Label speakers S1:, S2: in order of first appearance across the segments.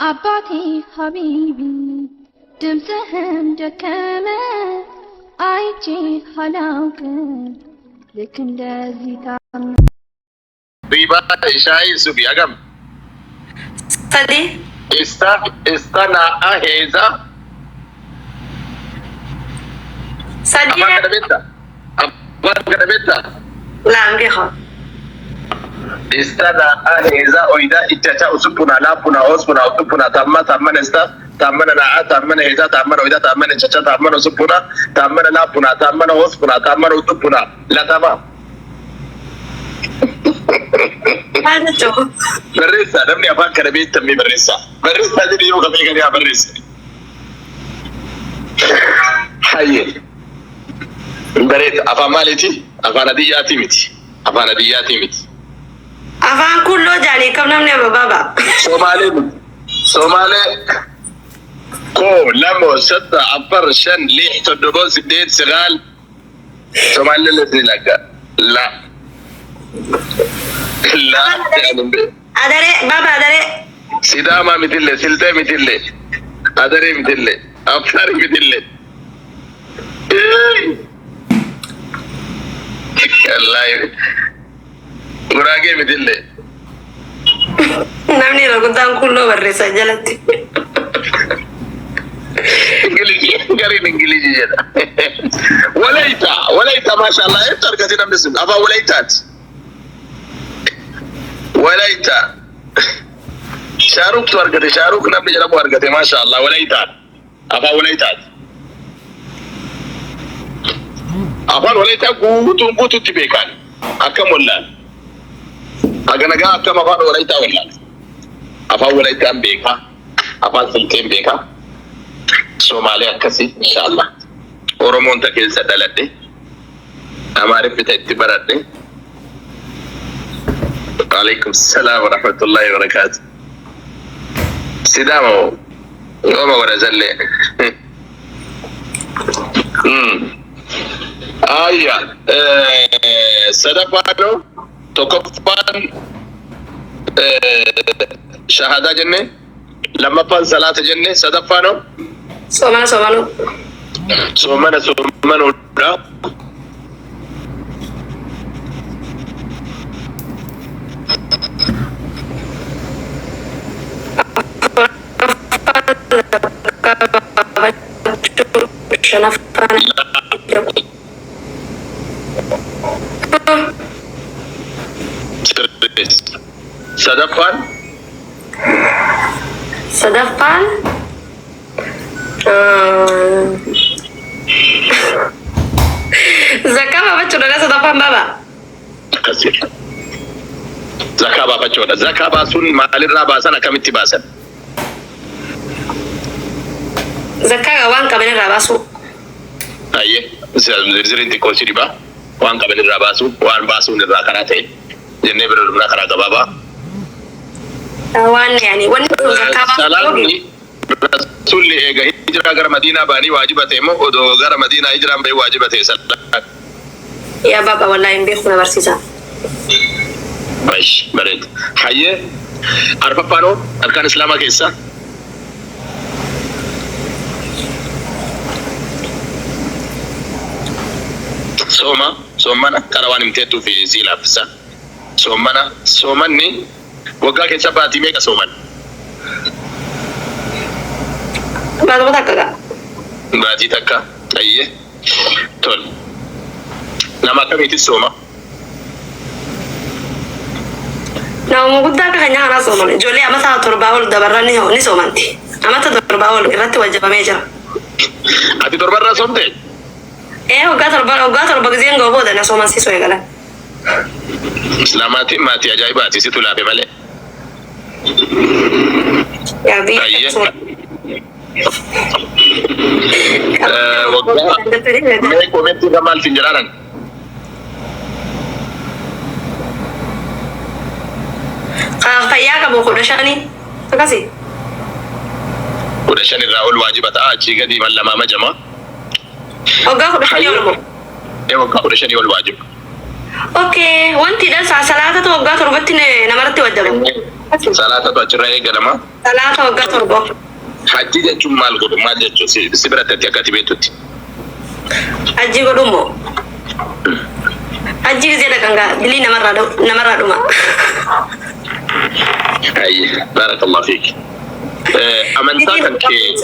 S1: አባቴ ሀቢቢ ድምፅህም ደከመ አይቼ አላውቅም ልክ እንደዚህ ታመ
S2: Riba ishaa'ii subi hagam?
S3: Sadii.
S2: Ista ista naa'a heeza.
S3: Sadii.
S2: Afaan kana beektaa? Afaan kana beektaa?
S3: Laan beekaa.
S2: Ista naa'a heeza oydaa ichacha usuppuna laappuna hospuna usuppuna tamma tammana ista tammana naa'a tammana heeza tammana oydaa tammana ichacha tammana usuppuna tammana laappuna tammana hospuna tammana usuppuna latama.
S3: Maal jechuun?
S2: Barreessaa namni afaan kana beektan mee barreessaa. Barreessaa jedhu yoo qabee kan yaa barreesse. Hayyee. Bareeda afaan maaliiti? Afaan Hadiyyaati miti. Afaan Hadiyyaati miti.
S3: Afaan kulloo jaanii kam namni amma baba.
S2: Somaalee miti. Somaalee koo lamo satta afar shan lix toddobo sideed sagaal Somaalee lesni laga la la
S3: Adaree baba adaree.
S2: Sidaamaa mitillee Silxee mitillee Adaree mitillee Affaar mitillee. Wallaahi Guraagee mitillee.
S3: Namni yeroo guddaan kulloo barreessa jalatti.
S2: Ingilizii gariin Ingilizii jedha. Walayita Walayita maashaallah eessa argate namni sun afaan Walayitaati. Walayita Shaaruktu argate Shaaruk namni jedhamu argate maashaallah Walayita afaan Walayitaati. Afaan Walaytaa guutuun guutuutti beekan akkam wallaan. Haga nagaa akkam afaan Walaytaa wallaan. Afaan Walaytaan beekaa afaan Silxeen beekaa. Somaalee akkasii inshaallah. Oromoon ta keessa dhaladhe. Amaariffi ta itti baradhe. Alaikum salaam wa rahmatullahi wa barakaatu. Sidaama moo? Yooma wara zallee. Ayya sadaffaan tokkoffaan shahaadaa jenne lammaffaan salaata jenne sadaffaan
S3: Soomana soomanuu.
S2: Soomana soomanuudha.
S3: Shanaffaan.
S2: Sirreessa. Sadaffaan
S3: Sadaffaan. Zakaa baafachuudha sadaffaan baba.
S2: Akkasii. Zakaa baafachuudha. Zakaa baasuun maalirraa baasan akkamitti baasan?
S3: Zakaa waan qaban irraa baasuu.
S2: Ayyee zirziriin xiqqoo si dhibaa waan qaban irraa baasuu waan baasuun irraa karaa ta'e jennee bira dhumnaa karaa gabaabaa.
S3: Waan yaani wanni kun zakaa baasuu
S2: Salaanni Rasuulli eega hijiraa gara Madiinaa ba'anii waajiba ta'e moo odoo gara Madiinaa hijiraan bahee waajiba ta'e salaanni?
S3: Yaa baba wallaahi hin beeku na barsiisa.
S2: Bash bareeda. Hayyee arfaffaan hoo arkaan Islaamaa keessaa? Sooma soommana qara waan himteettuu fi sii laaffisa. Soommana soomanni waggaa keessa baatii meeqa sooman?
S3: Baatuma takka gaa.
S2: Baatii takka. Hayyee tole. Nama akkamiitis sooma?
S3: Nama guddaa akka keenyaa kanaa sooman. Ijoollee amata 7 ol dabarran ni soomanti. Amata 7 ol irratti wajjabamee jira.
S2: Ati torbarraa soomte?
S3: Ee waggaa 7 gizeen ga'u booda na soomansiisuu eegalan.
S2: Islaamaatiin maatii ajaa'ibaati situ laafe malee.
S3: Yaa biyya
S2: Hayyee.
S3: sooma.
S2: Waggaa mee komentii irra maal siin jedhaaran?
S3: Fayyaa qabu 15 akkasii.
S2: 15 irraa ol waajiba ta'a achii gadi mallamaa majama.
S3: Waggaa 15 ol moo?
S2: Ee waggaa 15 ol waajiba.
S3: Okay, wanti dha salaatatu waggaa 7tti namarratti wajjaba.
S2: Salaatatu achirraa eegalama.
S3: Salaata waggaa 7.
S2: Hajji jechuun maal godhu maal jechuun si biratti ati akka ati beektutti?
S3: Hajji godhu immoo. Hajji gisee dhaqan gaa dilii namarraa dhuma.
S2: Hayye baarakallahu fiik. Amantaa kan kee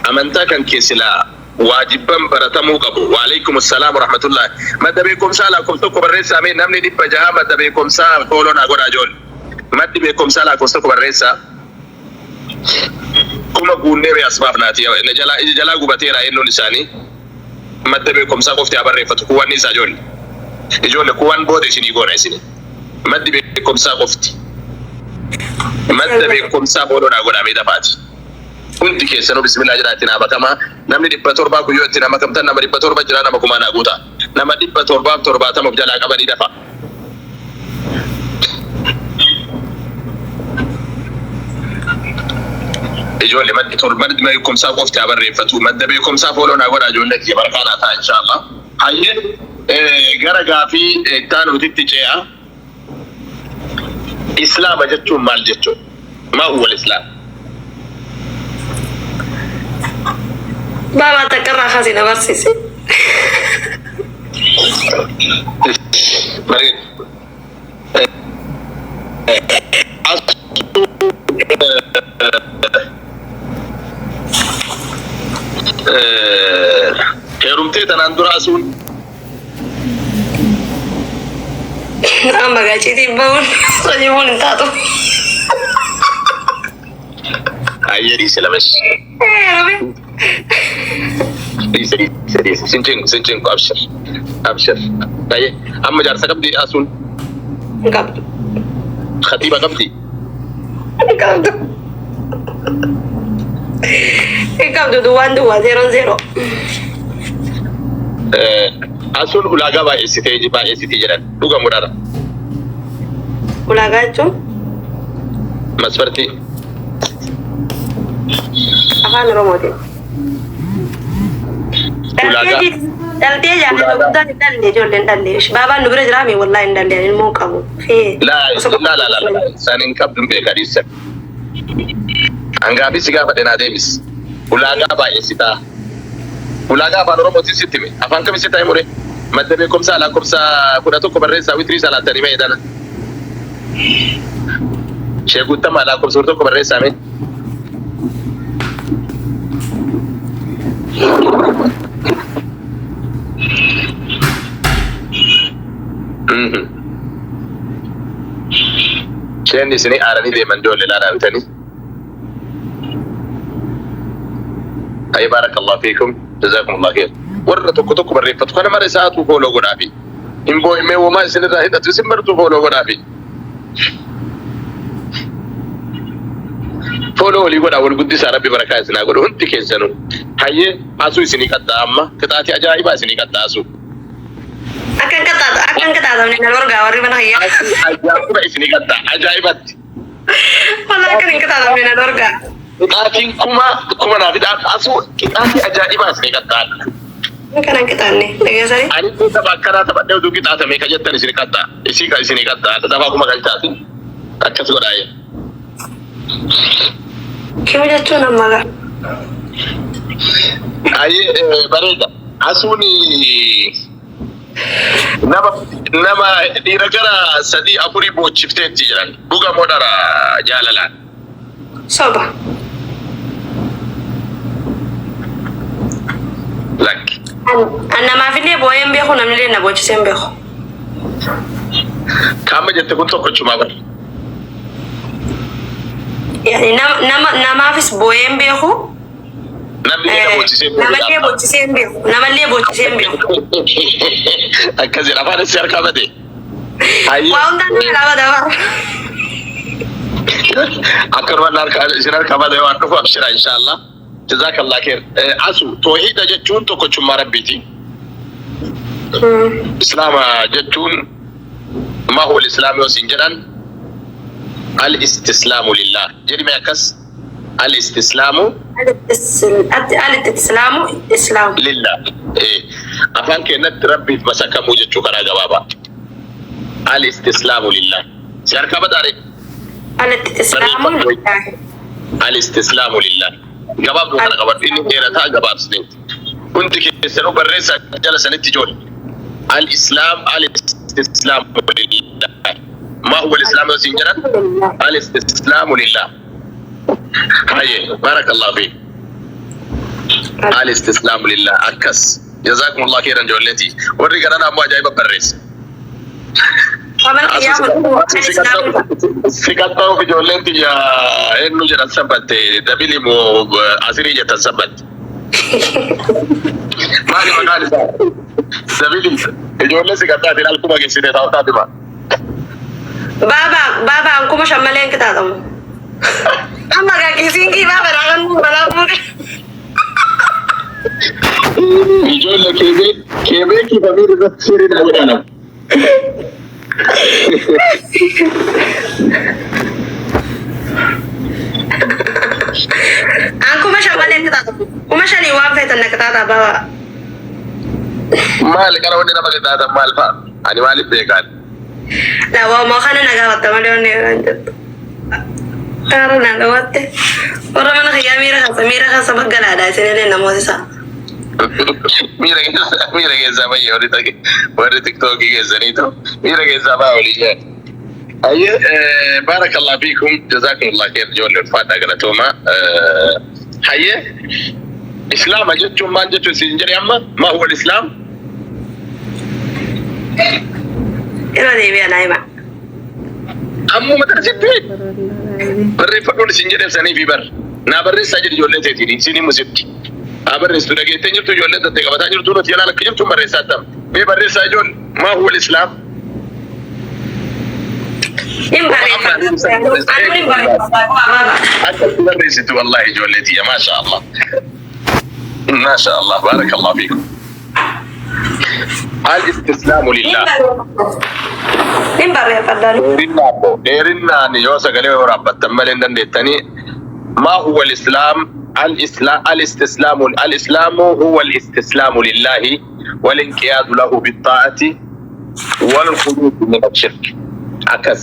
S2: amantaa kan kee silaa waajibban baratamuu qabu. Waaleykum assalaam warahmatullahi. Madda beekumsaa lakkoofsa 1 barreessaa mee namni 600 madda beekumsaa follow naa godhaa ijoollee. Maddi beekumsaa lakkoofsa 1 barreessaa. Kuma guunnee mee as baafnaati. Na jalaa ija jalaa gubateera eenyuun isaanii. Madda beekumsaa qofti haa barreeffatu kuwwanni isaa ijoollee. Ijoollee kuwwan booda isinii goona isinii. Maddi beekumsaa qofti. Madda beekumsaa follow naa godhaa mee dafaati. Hundi keessanuu bismillah jedhaa itti naa makamaa. Namni 700 kun yoo itti na makamtan nama 700 jira nama kumaa naa guutaa. Nama 770 of jalaa qabanii dafa. Ijoollee maddi torba maddi beekumsaa qofti haa barreeffatu. Madda beekumsaa follow naa godhaa ijoollee kiyya barakaa naa ta'a inshaallah. Hayyee gara gaafii itti aanuutitti ce'a. Islaama jechuun maal jechuudha? Maa huwa al-islaam?
S3: Baabaa takka irraa kaasee na barsiise.
S2: Bareeda. Asuu heerumtee tanaan dura asuun
S3: Amma gachiitiin bahuun sojimuun hin taatu.
S2: Ayyee dhiise lamas. Dhiise dhiise dhiise sin cinqu sin cinqu abshir abshir. Ayyee amma jaarsa qabdi asuun
S3: Hin qabdu.
S2: khatiiba qabdi.
S3: Hin qabdu. Hin qabdu duwwaan duwwaa zeeroon zeeroo.
S2: Asuun ulaagaa baay'essitee baay'essitii jedhan dhugamu dhara.
S3: Ulaagaa jechuun
S2: Masfartii.
S3: Afaan Oromootiin.
S2: Ulaagaa.
S3: Dhaltee jaartii
S2: Ulaagaa.
S3: guddaan hin dhalle ijoolleen dhalle. Baabaan nu bira jiraame wallaahi hin dhalle ilmoo hin qabu. Fee.
S2: Laa laa laa laa laa isaan hin qabdu hin beeka dhiisan. Hangaafii si gaafadhe naa deebis. Ulaagaa baay'essitaa. Ulaagaa afaan Oromootiin sitti hime. Afaan kamiin sitti himure? Madda beekumsaa lakkoofsa 11 barreessaa witrii salaattanii mee edana. Sheekh Guuttamaa lakkoofsa 11 barreessaa mee. Isheen isinii aaranii deeman ijoollee ilaalaa bitanii. Ay baarakallahu fiikum jazakumullahu khair. Warra tokko tokko barreeffatu kana mara isaatu follow godhaafi. Hin boo'imee womaa isinirraa hidhatu isin martuu follow godhaafi. Follow walii godhaa wal guddisaa rabbi barakaa isin haa godhu hundi keessanuu. Hayyee asuu isinii qaxxaa amma qixaatii ajaa'ibaa isinii qaxxaa asuu.
S3: Akka hin qaxxaata akka hin qaxxaatamne na dorgaa warri mana kiyyaa.
S2: Asuu ajaa'iba isinii qaxxaa ajaa'ibatti.
S3: Walaa akka hin qixaatamne na dorgaa.
S2: Qixaatiin kuma kuma naaf hidhaa asuu qixaatii ajaa'ibaa isinii qaxxaa.
S3: Kana hin qixaanne dhageessanii.
S2: Ani kun tapha akkanaa taphadhee utuu qixaatamee ka jettan isin qaxxaa. Isii ka isinii qaxxaa. Dafaa kuma galchaati. Akkas godhaayee.
S3: Kimi jechuun amma gaa.
S2: Ayyee bareeda. Asuun nama nama dhiira gara sadii afurii boochifteetti jedhan. Dhuga moo dhara jaalalaan?
S3: Soba.
S2: Lakki.
S3: An namaafillee boo'ee hin beeku namnillee na boochisee hin beeku.
S2: Kaama jette kun tokkochumaa bara.
S3: Yani nama namaafis boo'ee hin beeku.
S2: Namni illee na boochisee hin beeku
S3: Namallee
S2: jaarsa.
S3: boochisee hin beeku. Namallee boochisee hin beeku.
S2: Akkas jedha afaan isii harkaa bade. Hayyee.
S3: Waa hundaan nama lama dabara.
S2: Akkanuma harkaa isin harkaa bade waan dhufu abshira inshaallah. Jazakallah khair. Asu toohida jechuun tokkochummaa rabbiiti. Islaama jechuun ma huwa al-islaam yoo siin jedhan al-istislaamu lillah jedhime akkas al-istislaamu
S3: Al-istislaamu islaamu.
S2: lillah. Afaan keenyatti rabbiif masakamuu jechuu karaa gabaabaa. Al-istislaamu lillah. Si harkaa badaare?
S3: Al-istislaamu lillaahi.
S2: Al-istislaamu lillah. Gabaabduu kana qabadhu, inni dheerataa gabaabsineeti. Hundi keessanuu barreessaa jala sanitti ijoole. Al-islaam, al-istislaamu lillah. ما هو الإسلام yoo siin jedhan, الاستسلام لله. Haye, بارك الله فيك. الاستسلام لله akkas. جزاكم الله خيرا ijoolleeti. Warri kanaan ammoo ajaa'iba barreessa.
S3: Qaban qiyyaama al-islaamu.
S2: Si qaxxa'uuf ijoolleen tiyya eenyu jedhan sabbatte, dabili moo asirii jettan sabbatte. Maali maqaan isaa? Dabili ijoollee si qaxxaatiin alkuma geessite taa'u hima.
S3: Baaba, baaba, 5000 malee hin qixaaxamu. Amma gaggisiin baaba dhaan balaa fuudhe.
S2: Ijoollee keebee keebee kifamii irratti sirrii dha godhanam.
S3: An 5000 malee hin qixaaxamu. 5000 waan feetan na qixaaxaa, baaba.
S2: Maali qara wanni nama qixaatan maal fa'a? Ani maaliif beekaan?
S3: Lawaa kana na gaafatta malee wanni kan jettu. Kaara na gaafatte. Warra mana kiyyaa miira keessa baggalaadha isinillee namoota isaa.
S2: Miira keessaa bayyee warri tiktookii keessaniitu miira keessaa baa walii jedhan. Ayyee, بارك الله فيكم، جزاكم الله خير ijoollee ulfaadhaa, galatooma. Hayyee, islaama jechuun maal jechuun siin jedhe amma? ما هو الإسلام؟
S3: Yeroo deebi'a naa hima.
S2: Ammuma tarsitti barreeffadhuun isin jedhe sanii fi bar. Naa barreessaa jedhi ijoollee teetiin isin himu sitti. Haa barreessitu, dhageettee jirtu, ijoollee tattee qabataa jirtu, nuti jalaa lakki jirtu barreessaa tam. Mee barreessaa ijoollee, ما هو الإسلام؟
S3: Hin barreeffadha. Anuun hin barreeffadha, baaba.
S2: Akka barreessitu wallahi ijoollee tiyya, ما شاء الله. ما شاء الله، بارك الله فيكم. الاستسلام لله.
S3: Hin barreeffadha.
S2: Dheerinnaan dheerinnaan yoo sagalee waraabbattan malee hin dandeettanii. ما هو الإسلام؟ الإسلام، الاستسلام، الإسلام هو الاستسلام لله والانقياد له بالطاعة والخروج من الشرك. Akkas.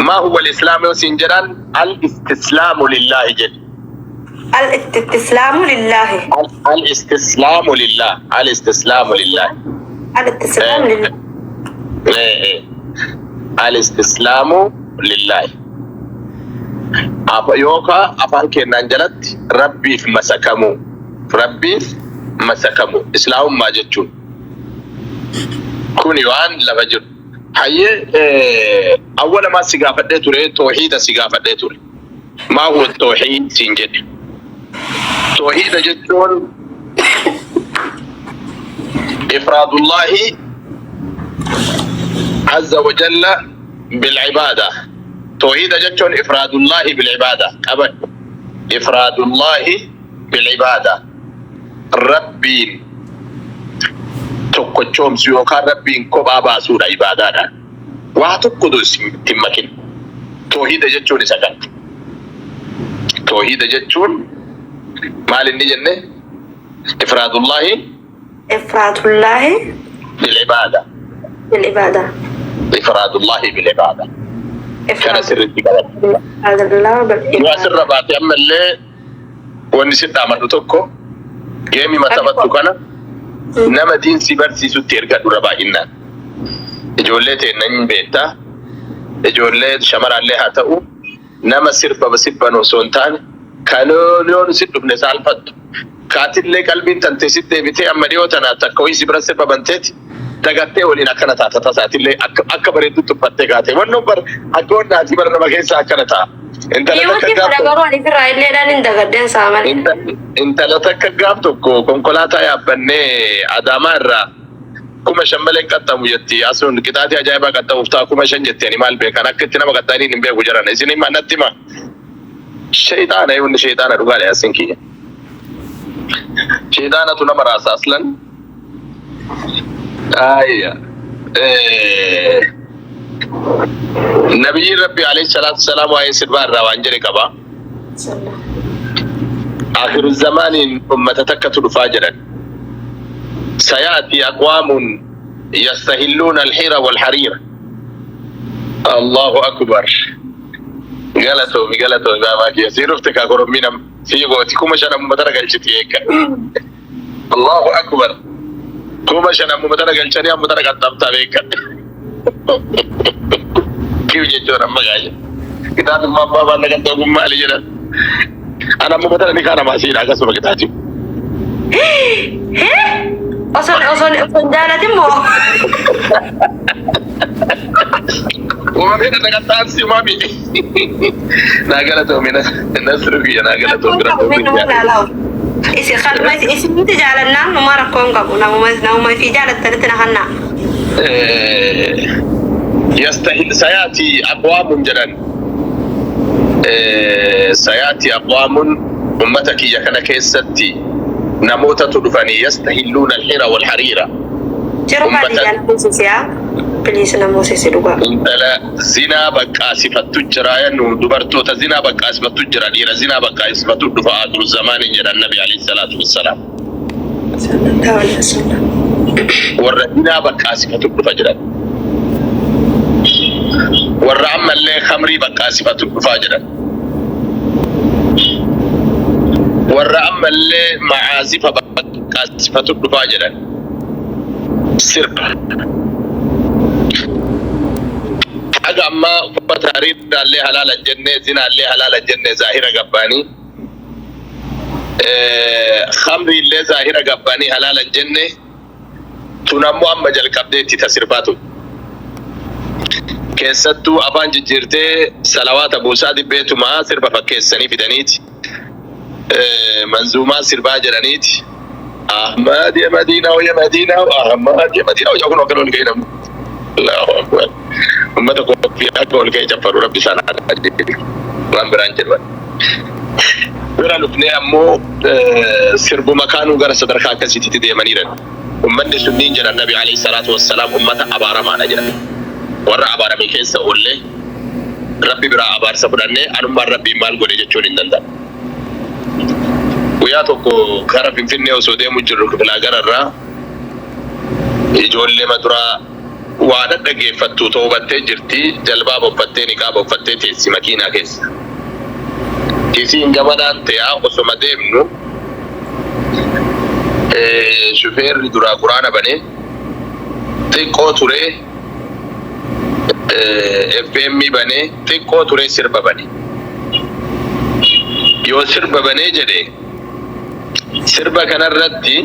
S2: ما هو الإسلام yoo siin jedhan, الاستسلام لله jedhi.
S3: الاستسلام لله.
S2: الاستسلام لله، الاستسلام لله.
S3: الاستسلام لله.
S2: إيه. الاستسلام لله. Yookaan afaan keenyaan jalatti rabbiif masakamuu, rabbiif masakamuu islaamummaa jechuun kuni waan lafa jiru. Hayyee, awwalamaa si gaafadhee ture, toohiida si gaafadhee ture. ما هو التوحيد siin jedhe. Toohiida jechuun إفراد الله عز وجل بالعبادة. Toohiida jechuun إفراد الله بالعبادة. Qabadhu. إفراد الله بالعبادة. Rabbiin tokkochoomsu yookaan rabbiin kophaa baasuudha ibaadaadhaan. Waa tokkotu itti hin makin. Toohiida jechuun isa kana. Toohiida jechuun maal inni jenne? إفراد الله
S3: إفراد الله
S2: بالعبادة.
S3: بالعبادة.
S2: إفراد الله بالعبادة. Kana
S3: إفراد
S2: sirriitti qabadhu.
S3: إفراد الله
S2: Yoo
S3: بالعبادة.
S2: asirra baate ammallee wanni sitti amannu tokko, geemii taphattu kana nama diinsi barsiisutti ergadhu irra baay'inaan. Ijoollee teennan beektaa, ijoollee shamaraallee haa ta'u, nama sirba sirban osoo hin taane kan yoon si dhufne saalfattu. Kaatillee qalbiin tantee sitti deebitee amma dhiyoo tana takka wayii si bira sirba banteeti dagattee waliin akkana taata, tasaatillee akka bareeddutti uffattee kaate. Wannoon bar akka wannaati bara nama keessaa akkana ta'a. Intala takka
S3: Dhiyooti
S2: gaaf
S3: kana garuu ani firraa illeedhaan hin dagaddeen saa malee.
S2: Intala takka gaaf tokko konkolaataa yaabbannee Adaamaa irraa 5000 malee hin qaxxamu jetti. Asuun qixaatii ajaa'ibaa qaxxamuuf ta'a 5000 jetti. Ani maal beekan, akka itti nama qaxxaniin hin beeku jiran. Isin hima, natti hima. Shayxaana yoonni shayxaana dhugaadha yasin kiyya. Shayxaanatu nama raasa aslan. Ayya. Nabiyyiin Rabbi عليه الصلاة والسلام waa'ee sirbaa irraa waan jedhe qaba. آخر الزمان ummata takkatu dhufaa jedhan. سيأتي أقوام يستهلون الحرى والحرير. الله أكبر. Galatoomi, galatoomi baabaa kiyya. Sii dhufte kaa korommii nam sii gooti 5000 ammuma tana galchiti eegga. Allahu akbar. 5000 ammuma tana galchanii amma tana qaxxamtaa beekan. Kiw jechuun amma gaayya. Kitaabummaa abbaa baanna kan ta'u maali jedhan. Ana ammuma tana ni kaana maasiidha akkasuma kitaati.
S3: Osoo hin jaalatin moo?
S2: Uumamee na qaxxaan si uumame. Naa galatoomi nasru kiyya, naa galatoomi
S3: Rakkoon
S2: rabbi.
S3: qabu. Isin kalma isinitti jaalannaan numa rakkoon qabu, namuma fi jaalattanitti na kannaa.
S2: يستهل سياتي اقوام jedhan, سياتي اقوام, ummata kiyya kana keessatti namootatu dhufanii, يستهلون الحرى والحرير.
S3: Jiru baadiyyaa na hoosisiyaa. Please na hoosisi dhugaa.
S2: Intala zinaa baqqaasifattu jira jennu, dubartoota zinaa baqqaasifattu jira, dhiira zinaa baqqaasifattu dhufa آخر الزمان jedhan nabi عليه الصلاة والسلام.
S3: صلى الله عليه وسلم.
S2: Warra zinaa baqqaasifatu dhufa jedhan, warra ammallee khamrii baqqaasifatu dhufaa jedhan, warra ammallee macaasifa baqqaasifatu dhufaa jedhan, sirba. Haga ammaa uffata hariiraallee halaala hin jenne, zinaallee halaala hin jenne, zaahira gabbaanii khamriillee zaahira gabbaanii halaala hin jenne. Tun ammoo amma jalqabdeetti ta sirbaatu keessattuu afaan jijjiirtee salawaata buusaa dibbeetumaa sirba fakkeessanii fidaniiti manzuumaa sirbaa jedhaniiti. Ahmad ya Madina ya Madina, Ahmad ya Madina ya, kun akka ol ka'e namni. Allahu akbar. Ummata qophii akka ol ka'e caffaru rabbi sana waan biraan jedhan. Bira dhufnee ammoo sirbuma kaanuu gara sadarkaa akkasiitti deemaniiran. Ummanni sunniin jedhan nabi عليه الصلاة والسلام ummata abaaramaadha jedhan. Warra abaarame keessa oollee rabbi biraa abaarsa fudhannee anummaan rabbiin maal godhe jechuun hin danda'amu. Guyyaa tokko gara Finfinnee osoo deemu jirru kifilaa gararraa ijoollee maduraa waa dhaggeeffattu toobattee jirti, jalbaaba uffattee, niqaaba uffattee teessi makiinaa keessa. Isiin gamanaan ta'aa osoma deemnu shufeerri duraa quraana banee xiqqoo turee FM banee, xiqqoo turee sirba bane. Yoo sirba banee jedhe, sirba kanarratti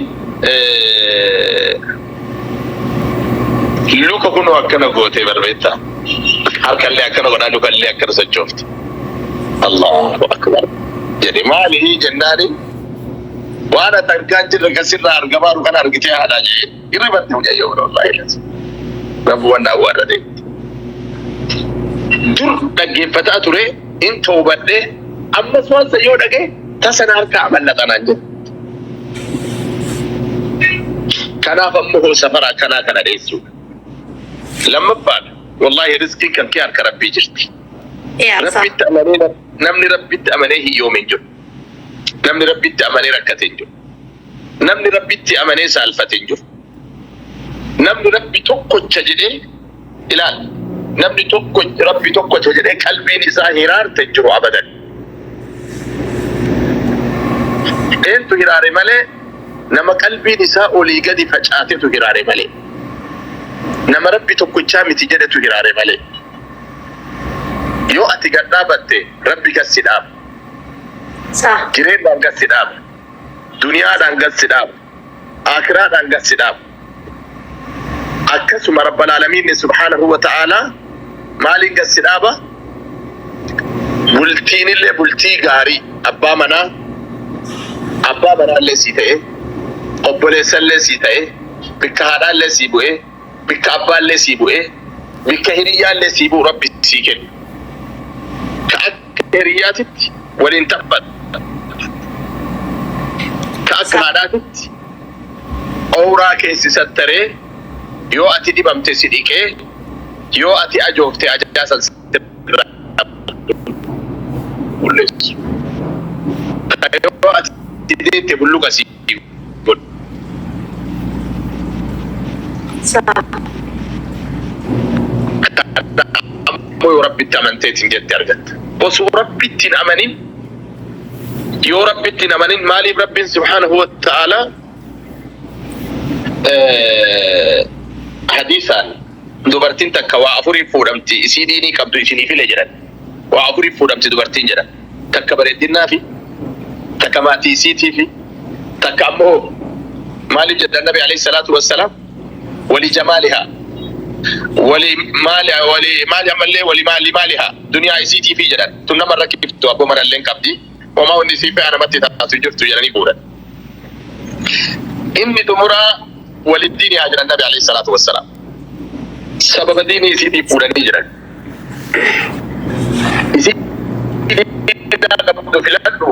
S2: luka kunoo akkana gootee barbeetta. Harkallee akkana godhaa, lukallee akkana sochoofti. Allahu akbar. Jedhe, maali jennaani, waan ati argaa hin jirre kan sirraa argamaa jiru kana argitee haadhaa jedhe. Irribatte mucayyoo wallahi. Rabbi waan awwaarrate. Dur dhaggeeffataa ture in toobadhee ammas waan san yoo dhagee tasa na harkaa amallaxanaan jedhe. Kanaaf ammoo hoo safara akkanaa kana dheessuudha. Lammaffaadha. Wallahi riskiin kan kee harka rabbii jirti.
S3: Iyaarsa.
S2: Rabbitti amanee, namni rabbitti amanee hiyyoome hin jiru. Namni rabbitti amanee rakkate hin jiru. Namni rabbitti amanee saalfate hin jiru. Namni rabbi tokkocha jedhee ilaal. Namni tokko rabbi tokkocha jedhee qalbiin isaa hiraarte hin jiru abadan. Eentu hiraare malee, nama qalbiin isaa olii gadi facaatetu hiraare malee. Nama rabbi tokkochaa miti jedhetu hiraare malee. Yoo ati gad dhaabatte rabbi gad si dhaaba. Jireenyaan gad si dhaaba. Duniyaadhaan gad si dhaaba. Akiraadhaan gad si dhaaba. Akkasuma Rabbal Aalamiin سبحانه وتعالى maaliin gad si dhaaba? Bultiinillee bultii gaarii abbaa manaallee sii ta'e, obboleessallee sii ta'e, bikka haadhaallee sii bu'ee, bikka abbaallee sii bu'ee, bikka hiriyyaallee sii bu'u rabbi sii kennu. Ka akka hiriyyaatitti waliin taphatu. Ka akka haadhaatitti ooraa keessi sattaree yoo ati dhibamte si dhiqee, yoo ati ajoofte ajaasan sirraa qulleessu. Yoo ati deette bulluqa si godhu. Ammoo yoo rabbitti amanteetiin jette argatta. Osoo Rabbitti hin amanin, yoo Rabbitti hin amanin, maaliif Rabbiin subhaanahu wa ta'ala hadiisaan dubartiin takka waa afuriif fuudhamti, isii diinii qabdu isinii file jedhan. Waa afuriif fuudhamti dubartiin jedhan. Takka bareedinnaa fi takka maatii isiitii fi takka ammoo maaliif jedhan Nabi alayhi salaatu wassalaam? Wali jamaalihaa, wali maali, wali maali, ammallee wali maali maalihaa, duniyaa isiitii fi jedhan. Tun nama rakkiftu, abboo manallee hin qabdi, homaa wanni isii fe'a namatti taatu jirtu jedhanii fuudhan. Inni xumuraa waliddiinihaa jedhan Nabi alayhi salaatu wassalaam. Sababa diinii isiitiif fuudhanii jiran. Isii diinaa qabdu filadhu.